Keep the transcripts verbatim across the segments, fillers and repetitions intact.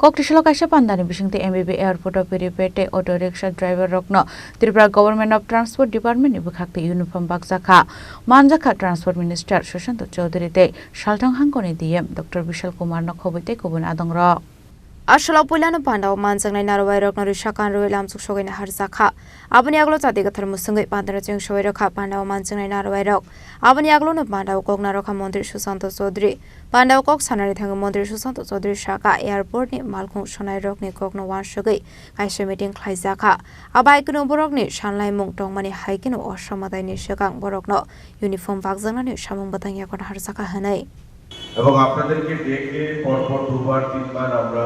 Kok tisalo kaisa pandani bisingtwi M B B airport o piripet tei auto rickshaw driver rokno Tripura Government of Transport Department ni bwkhak twi uniform bakjakha. Manjakha Transport Minister Sushant Chaudhary tei Salthang Hangkoni D M Doctor Bishal Kumar no khobwi tei kubun adongrok. Aswlao puilano pandao manjaknai narwai rokno risa kanrwi lamsuk sogwi naharjakha. Aboni aglo chati kwthar mwswngwi pandano cheng sogwi rwkha pandao manjaknai narwai rok. Aboni aglono pandao kok narwkha Montri Sushant Chaudhary. Pandao kok sanani thangwi Montri Sushant Chaudhary saka airport ni malkhung sonai rokni kokno uansugwi kaisa meeting khlaijakha. Abai kheno borokni sanlaimung tongmani hai kheno o samadaini swkang borokno uniform bakjaknani samung bwtang yakono harjakha hwnwi. এবং আপনাদেরকে ডেকে পরপর দুবার তিনবার আমরা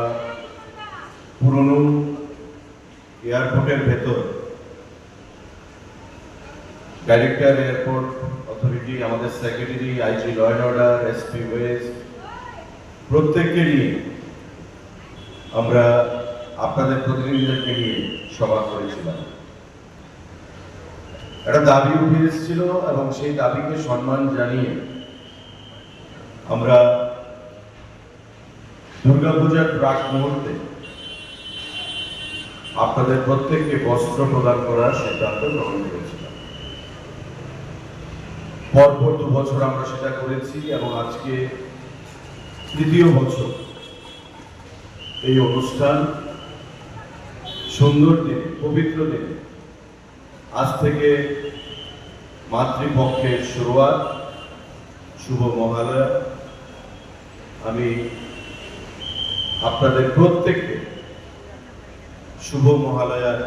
পুরনো এয়ারপোর্টের ভেতর ডাইরেক্টর এয়ারপোর্ট অথরিটি, আমাদের secretary, I G law and order, S P west, প্রত্যেককে নিয়ে আমরা আপনাদের প্রতিনিধিদেরকে নিয়ে সভা করেছিলাম। একটা দাবি উঠে এসেছিল এবং সেই দাবিকে সম্মান জানিয়ে আমরা দুর্গাপূজার প্রাক মুহূর্তে আপনাদের প্রত্যেককে বস্ত্র প্রদান করার সিদ্ধান্ত গ্রহণ করেছিলাম। পরপর দু বছর আমরা সেটা করেছি এবং আজকে তৃতীয় বছর এই অনুষ্ঠান। সুন্দর দিনে, পবিত্র দিনে আজ থেকে মাতৃপক্ষের শুরুয়াত, শুভ মহালয়া। আমি আপনাদের প্রত্যেককে শুভ মহালয়ার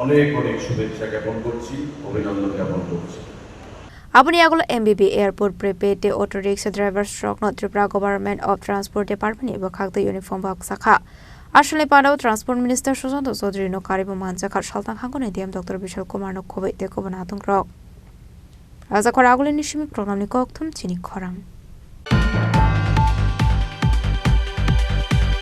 অনেক অনেক শুভেচ্ছা জ্ঞাপন করছি, অভিনন্দন জ্ঞাপন করছি। Aboni yagulo M B B airport prepaid tei auto rickshaw drivers rokno Tripura Government of Transport Department ni bwkhak twi uniform bakjakha. Aswlni pandao Transport Minister Sushant Chaudhary no karwi bo manjakha Salthang Hangkoni D M Doctor Bishal Kumar no khobwi tei kubun adongrok. Rajakhor agulini simi program ni kokthum chini khorang.